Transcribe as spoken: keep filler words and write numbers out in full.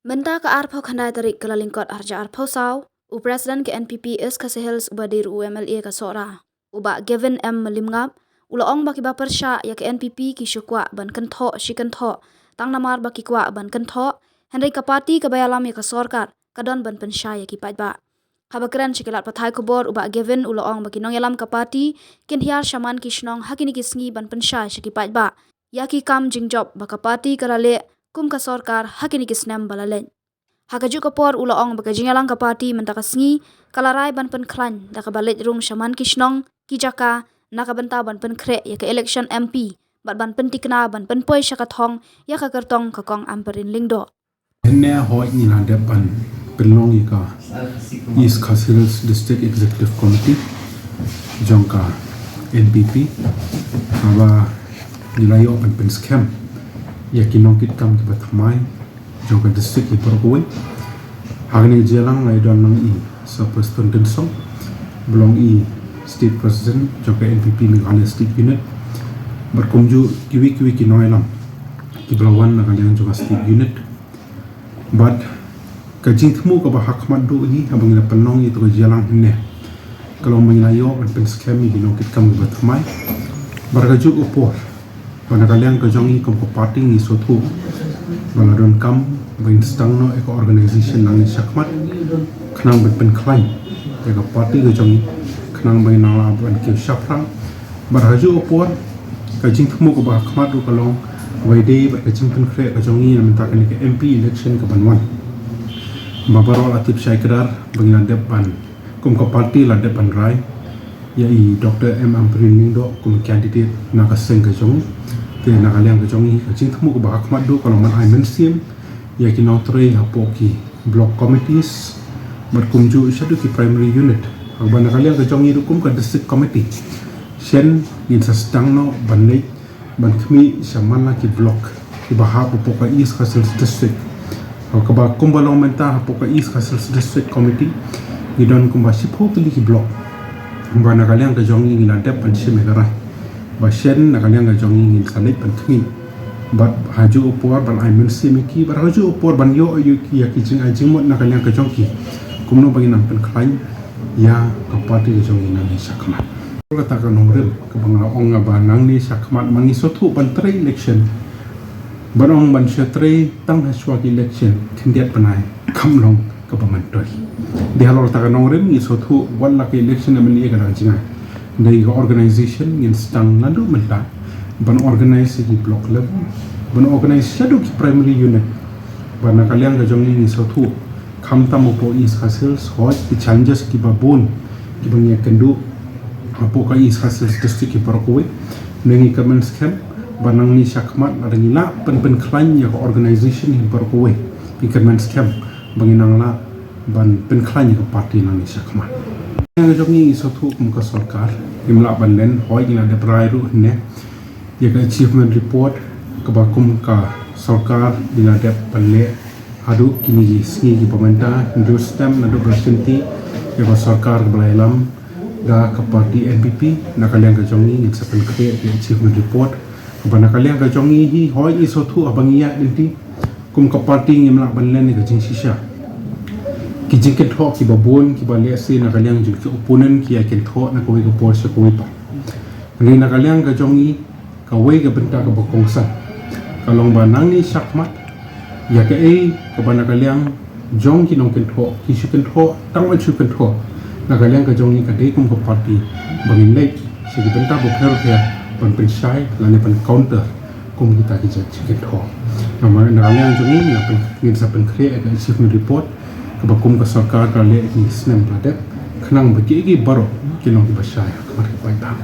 Mynta ka arphew khyndai tarik ka Kyllalyngkot arhajar arphew saw, u President ka N P P East Khasi Hills uba dei ruh u M L A ka Sohra, u Bah Gavin M Mylliemngap, u la ong ba kiba pyrshah ïa ka N P P ki shu kwah ban kynthoh shi kynthoh, tang namar ba ki kwah ban kynthoh, hynrei ka party kaba ïalam ïa ka sorkar ka don ban pynshai ïa ki paidbah. Haba kren sha ki lad pathai khubor, u Bah Gavin u la ong ba ki nongïalam ka party kin hiar shaman ki shnong ha kine ki sngi ban pynshai sha ki paidbah ïa ki kam jingjop ba ka party ka la leh kum ka sorkar ha kine ki snem ba la leit. Ha kajuh ka por u la ong ba ka jingïalang ka party mynta ka sngi ka la rai ban pynkhlaiñ da kaba leit rung shaman ki shnong ki jaka na ka bynta ban pynkhreh ïa ka election M P bad ban pyntikna ban pynpoi sha ka thong ïa ka kyrtong ka Kong Ampareen Lyngdoh. Hynne hoi ngi la dep ban pynlong ïa ka East Khasi Hills District Executive Committee jong ka N P P, haba ngi la ïoh ban pynskhem ïa ki nongkitkam kiba thymmai jong ka district hi baroh kawei. Ha kane ka jingïalang la ïadon lang i Sir Prestone Tynsong, ba long i State President jong ka N P P Meghalaya State Unit, bad kumjuh kiwei kiwei ki nongïalam kiba la wan na ka liang jong ka State Unit. Bad ka jingthmu kaba ha khmat duh hi haba ngi la pynlong ïa ka jingïalang hynne ka long ba ngi la ïoh ban pynskhem ïa ki nongkitkam kiba thymmai. Bad kajuh ka por ba na ka liang ka jong ngi kum ka party ngi sngewthuh ba la donkam ba ngin sdang noh ïa ka organization nangne shakhmat khnang ban pynkhlaiñ ïa ka party ka jong ngi, khnang ba ngin nang lah ban kiew shaphrang. Bad kajuh ka por ka jingthmu kaba ha khmat ruh ka long ba ïadei bad ka jingpynkhreh ka jong ngi na mynta kane ka M P election kaban wan, ba baroh la tip shai kdar ba ngi la dep ban, kum ka party la dep ban rai ïa i Doctor M Ampareen Lyngdoh kum candidate na ka seng ka jong ngi. Te na ka liang ka jong ngi ka jingthmu kaba ha khmat duh ka long ban ai mynsiem ïa ki nongtrei hapoh ki block committees bad kumjuh shaduh ki primary unit. Haba na ka liang ka jong ngi ruh kum ka district committee, shen ngin sa sdang noh ban leit ban khmih sha man la ki block kiba hap hapoh ka East Khasi Hills District. Haba kumba long mynta hapoh ka East Khasi Hills District Committee ngi don kumba shiphew tylli ki block. Ba na ka liang ka jong ngi ngi la dep ban shim ïa ka rai ba shen na ka liang ka jong ngi ngin sa leit ban khmih bad hajuh ka por ban ai mynsiem ïa ki, bad hajuh ka por ban ïoh ïa ki, ïa ki jingai jingmut na ka liang ka jong ki, kumno ba ngin nang pynkhlaiñ ïa ka party ka jong ngi nangne shakhmat. Kata ka nongrim kaba nga ong ba nangne shakhmat ma ngi sngewthuh ban trei election, ban ong ban shu trei tang ha shuwa ki election khyndiat bnai kam long kaba myntoi. Dei halor kata ka nongrim ngi sngewthuh wat la ka election M L A ka dang jngai, dei ka organization ngin sdang naduh mynta ban organize ïa ki block level, ban organize shaduh ki primary unit. Ba na ka liang ka jong ngi ngi sngewthuh khamtam hapoh East Khasi Hills, hooid ki challenges kiba bun kiba ngi ïakynduh hapoh ka East Khasi Hills District hi baroh kawei. Ngi kyrmen skhem ba nangne shakhmat lada ngi lah ban pynkhlaiñ ïa ka organization hi baroh kawei, ngi kyrmen skhem ba ngin nang lah ban pynkhlaiñ ïa ka party nangne shakhmat. Ka jong ngi ngi sngewthuh kum ka sorkar ngim lah ban len, hooid ngi la dep rai ruh hynne ïa ka achievement report kaba kum ka sorkar ngi la dep ban leh haduh kine ki sngi kiba mynta, ngi ju stem naduh ba la shimti ïa ka sorkar kaba la ïalam da ka party N P P. Na ka liang ka jong ngi ngin sa pynkhreh ïa ka achievement report kaba na ka liang ka jong ngi hi, hooid ngi sngewthuh haba ngi ïaid lynti kum ka party ngim lah ban len ïa ka jingshisha. Ki jingkynthoh kiba bun kiba lehse na ka liang jong ki opponent ki ïakynthoh na kawei ka por sha kawei pat. Hynrei na ka liang ka jong ngi kawei ka bynta kaba kongsan ka long ba nangne shakhmat ïa kaei kaba na ka liang jong ki nongkynthoh ki shu kynthoh tang ban shu kynthoh, na ka liang ka jong ngi ka dei kum ka party ba ngin leit sha ki bynta bapher bapher ban pynshai lane ban counter kum kita ki jait jingkynthoh. Namar na ka liang jong ngi ngin sa pynkhreh ïa ka achievement report kaba kum ka sorkar ka leh ïa ki snem ba la dep, khnang ba kiei kiei baroh kin long kiba shai ha khmat ki paidbah.